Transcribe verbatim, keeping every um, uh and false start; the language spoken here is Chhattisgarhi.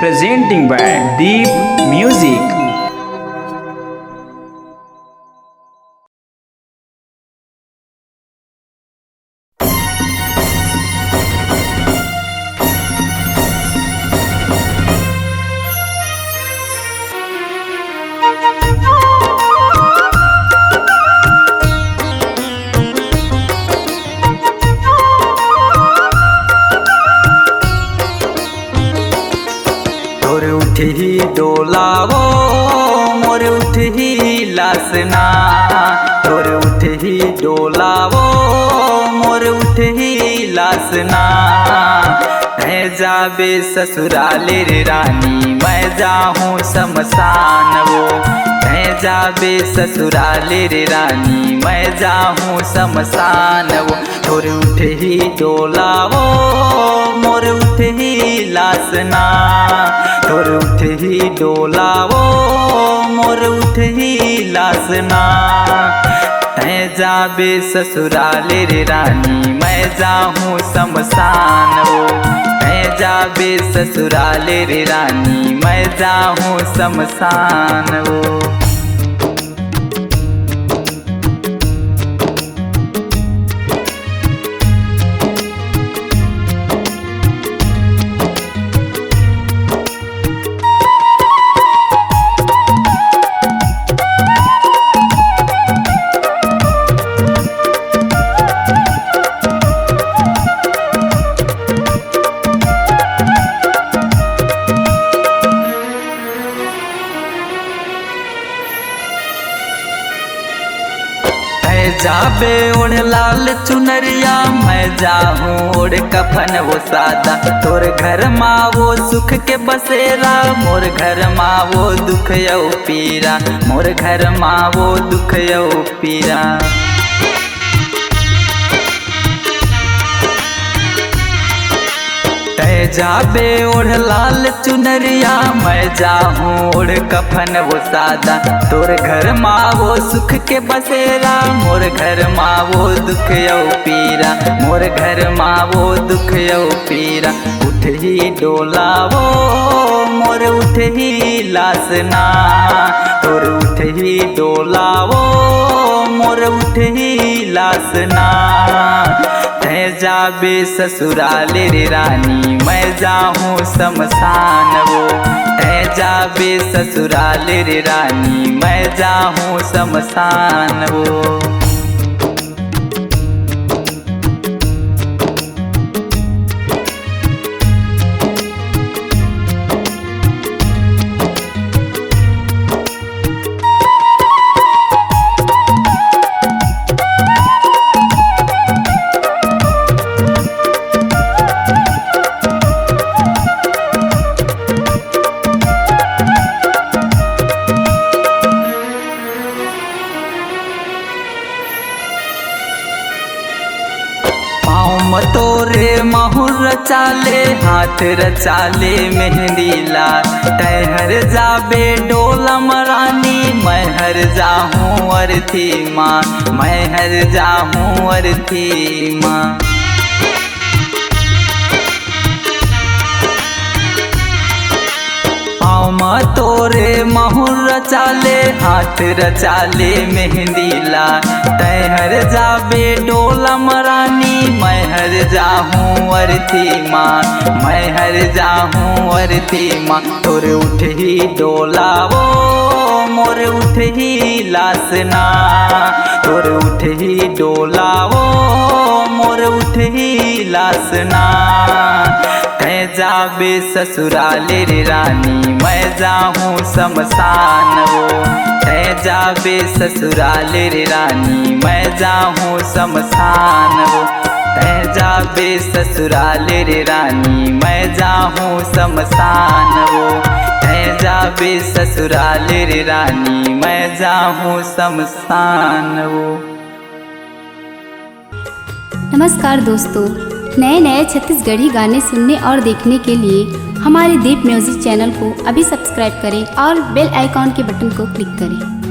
Presenting by Deep Music. तोर उठही डोला वो, मोर उठही लासना। तोर उठही डोला वो, मोर उठही लासना। तैं जाबे ससुराले रे रानी, मैं जाहूँ शमशान वो। तैं जाबे ससुराले रे रानी, मैं जाहूँ शमशान वो। तोर उठही डोला वो, मोर उठही लासना। तोर उठही डोला वो, मोर उठही लासना। तैं जाबे ससुराले रे रानी, मैं जाहूँ शमशान वो। तैं जाबे ससुराले रे रानी, मैं जाहूँ शमशान वो। तैं जाबे ओढ़ लाल चुनरिया, मैं जाहूँ ओढ़ कफन वो सादा। तोर घर मा वो सुख के बसेरा, मोर घर मा वो दुख अउ पीरा, मोर घर मा वो दुख अउ पीरा। तैं जाबे ओढ़ लाल चुनरिया, मैं जाहूँ ओढ़ कफन वो सादा। तोर घर मा वो सुख के बसेरा, मोर घर मा वो दुख अउ पीरा, मोर घर मा वो दुख अउ पीरा। उठही डोला वो, मोर उठही लासना। तोर उठही डोला वो, मोर उठही लासना। तैं जाबे ससुराले रे रानी, मैं जाहूँ शमशान वो। तैं जाबे ससुराले रे रानी, मैं जाहूँ शमशान वो। पाँव म तोरे माहुर रचा ले, हाथ रचा ले मेहंदी ला। तैं हर जाबे डोला म रानी, मैं हर जाहूँ अरथी मा, मैं हर जाहूँ अरथी मा। पाँव म तोरे माहुर रचा ले, हाथ रचा ले मेहंदी ला। तैं हर जाबे डोला म रानी, मैं हर जाहूँ अरथी मा, मैं हर जाहूँ अरथी मा। तोर उठही डोला वो, मोर उठही लासना। तोर उठही डोला वो, मोर उठही लासना। तैं जाबे ससुराले रे रानी, मैं जाहूँ शमशान वो। तैं जाबे ससुराले रे रानी, मैं जाहूँ शमशान वो। तैं जाबे ससुराले रे रानी, मैं जाहूँ शमशान वो। तैं जाबे ससुराले रे रानी, मैं जाहूँ शमशान वो। नमस्कार दोस्तों, नए नए छत्तीसगढ़ी गाने सुनने और देखने के लिए हमारे दीप म्यूजिक चैनल को अभी सब्सक्राइब करें और बेल आइकॉन के बटन को क्लिक करें।